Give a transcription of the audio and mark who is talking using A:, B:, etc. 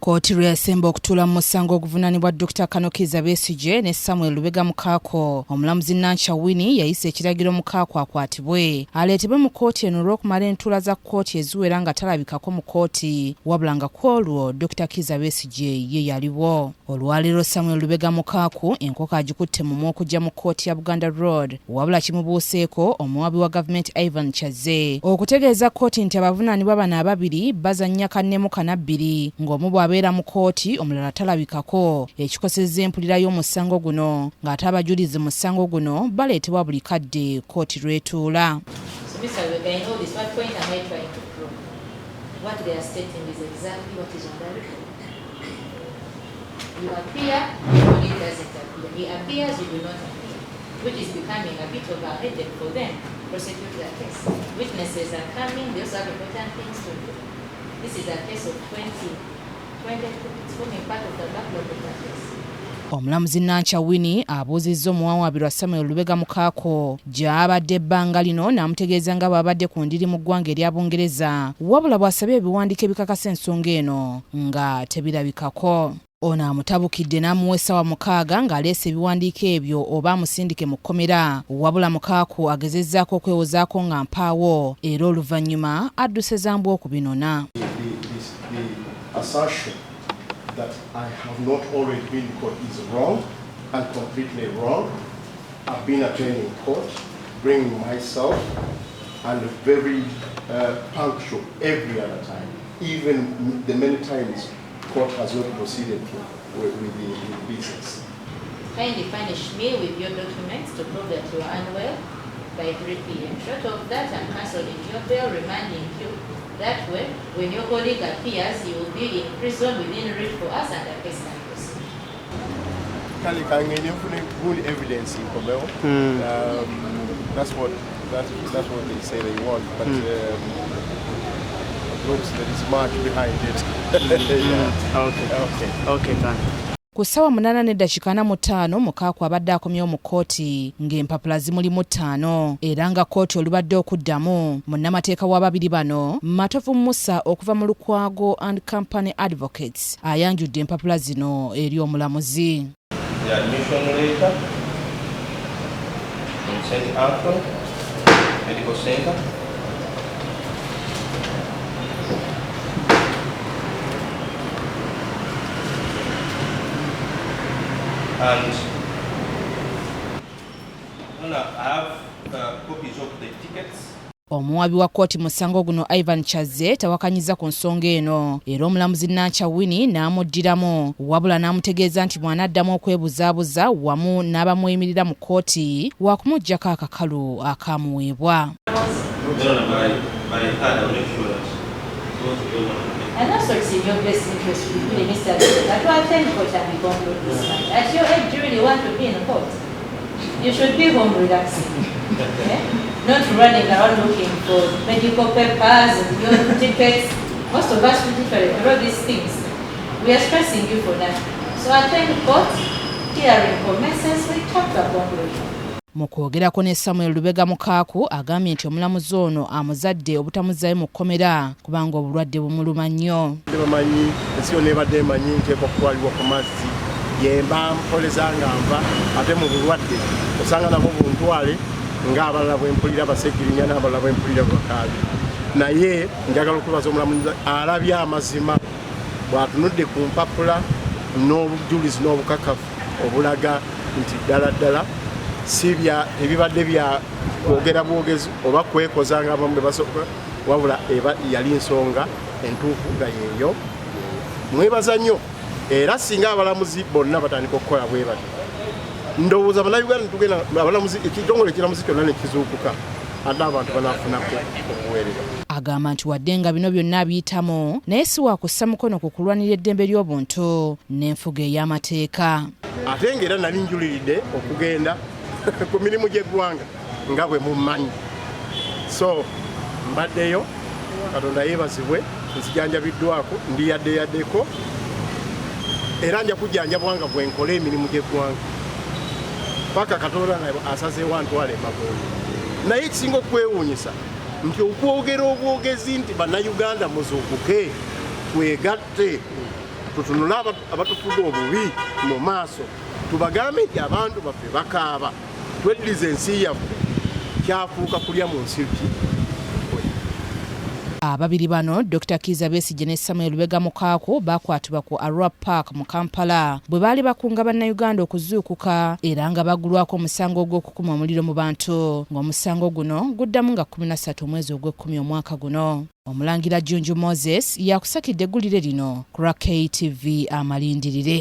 A: Kkooti lwe yasemba okutuula mu musango oguvunaanibwa Dokita Kano Kizza Besigye ne Samuel Lubega Mukaako, omulamuzi Nankya Winnie yayisa ekiragiro Mukaako akwatibwe aleetebwe mu kkooti eno olw'okumala entuula za kkooti eziwera nga talabikako mu kkooti wabula nga kw'olwo Dokita Kizza Besigye ye yaliwo. Olwaleero Samuel Lubega Mukaaku enkoko agikutte mumwa okujja mu kkooti ya Buganda Road wabula kimubuuseeko omuwaabi wa gavumenti Ivan Kyazze okutegeeza kkooti nti abavunaanibwa bano ababiri bazannya kannemu kanabbiri ng'omu bw'abeera mu kkooti omulala talabikako ekikosezza empulira y'omusango guno ng'ate abajulizi mu musango guno baleetebwa buli kadde kkooti lw'etuula.
B: So Mr. Lubega, in all this, what point am I trying to prove? What they are stating is exactly what is on the record. You appear, your colleague doesn't appear. He appears, you do not appear, which is becoming a bit of a headache for them, prosecute the case. Witnesses are coming, they also have important things to do. This is a case of 2022, it's forming part of the backlog of the case.
A: Omulamuzi Nankya Winnie abuuzizza omuwawaabirwa Samuel Lubega Mukaako gy'abadde ebbanga lino n'amutegeeza nga bw'abadde ku ndiri mu ggwanga erya Bungereza wabula bw'asabye ebiwandiiko ebikakasa ensonga eno nga tebirabikako. Ono amutabukidde n'amuwa essaawa 6 ng'aleese ebiwandiiko ebyo oba amusindike mu kkomera wabula Mukaaku agezezzaako okwewozaako nga mpaawo era oluvannyuma adduse zambwa okubinona.
C: The assertion that I have not already been in court is wrong and completely wrong. I've been attending court, bringing myself and very punctual every other time, even the many times court has not proceeded with the business.
B: Kindly furnish me with your documents to prove that you are unwell by 3 p.m. Short of that, I'm cancelling your bail, remanding you. That way, when your colleague appears, you will be in prison within reach for us and the case can proceed.
C: Kale kangende nfune good evidence nkomewo. That's what they say they want, but it looks there is much behind it. Yeah.
D: Okay.
C: Okay.
D: Okay, thank you.
A: Ku ssaawa 8:45 Mukaaku abadde akomyewo mu kkooti ng'empapula zimulimu ttaano era nga kkooti olubadde okuddamu munnamateeka w'ababiri bano Matovu Musa okuva mu Lukwago and Company Advocates ayanjudde empapula zino eri omulamuzi.
E: The admission letter from St. Anthony Medical Center. And no, I have copies of the tickets.
A: Omuwabi wa kkooti mu musango guno Ivan Kyazze tawakanyiza ku nsonga eno era omulamuzi Nankya Winnie n'amuddiramu wabula n'amutegeeza nti bw'anaddamu okwebuzaabuza wamu n'abamweyimirira mu kkooti wakumuggyako akakalu akamuweebwa.
E: Then by third, I'll make sure that both of those are
B: And also it's in your best interest, really, Mr. Lubega, to attend court and we conclude this matter. At your age, you really want to be in court. You should be home relaxing. Okay? Not running around looking for medical papers and your tickets. Most of us literally throw these things. We are stressing you for nothing. So attend court, hearing commences, we come to a conclusion.
A: Mu kwogerako ne Samuel Lubega Mukaaku agambye nti omulamuzi ono amuzadde obutamuzzayo mu kkomera kubanga obulwadde bumuluma nnyo.
C: Bamanyi ensi yonna ebadde emanyi nteekwa kutwalibwa ku mazzi yemba mpoleza nga nva ate mu bulwadde osanga nabo buntwale ng'abalala bwe mpulira basegirinya n'abalala bwe mpulira bakaabye naye njagala okwebaza omulamuzi alabye amazima bw'atunudde ku mpapula n'obujulizi n'obukakafu obulaga nti ddala ddala si bya ebibadde bya kwogera bwogezi oba kwekoza ng'abamu bwe basooka wabula eba yali nsonga entuufu nga yeeyo. Mwebaza nnyo era singa abalamuzi bonna batandika okukola bwe batyo ndowooza bannayuganda tugenda abalamuzi ekitongole ekiramuzi kyonna ne kizuukuka ate abantu banaafunako obuweerero.
A: Agamba nti wadde nga bino byonna abiyitamu naye si wakussa mukono ku kulwanira eddembe ly'obuntu n'enfuga ey'amateeka.
C: Ate ng'era nali njuliridde okugenda ku mirimu gy'eggwanga nga bwe mummanyi so mbaddeyo Katonda yeebazibwe nzijanjabiddwako ndiyaddeyaddeko era nja kujjanjabwa nga bwe nkola emirimu gy'eggwanga paka Katonda nga asazeewo antwala emagombe. Naye ekisinga okwewuunyisa nti okwogera obwogezi nti bannayuganda muzuukuke twegatte. Tutunule abatufuga obubi mu maaso, tubagambe nti abantu baffe bakaaba, tweddize ensi yaffe. Kyafuuka kulya mu nsi ki?
A: Ababiri bano, Dr Kiiza Besigye ne Samuel Lubega Mukaaku, bakwatibwa ku Arua Park mu Kampala bwe baali bakunga Bannayuganda okuzuukuka, era nga bagulwako omusango ogw'okukuma omuliro mu bantu, ng'omusango guno guddamu nga 13 omwezi ogw'ekkumi omwaka guno. Omulangira Junju Moses yakusakidde eggulire lino ku lwa KTV Amalindirire.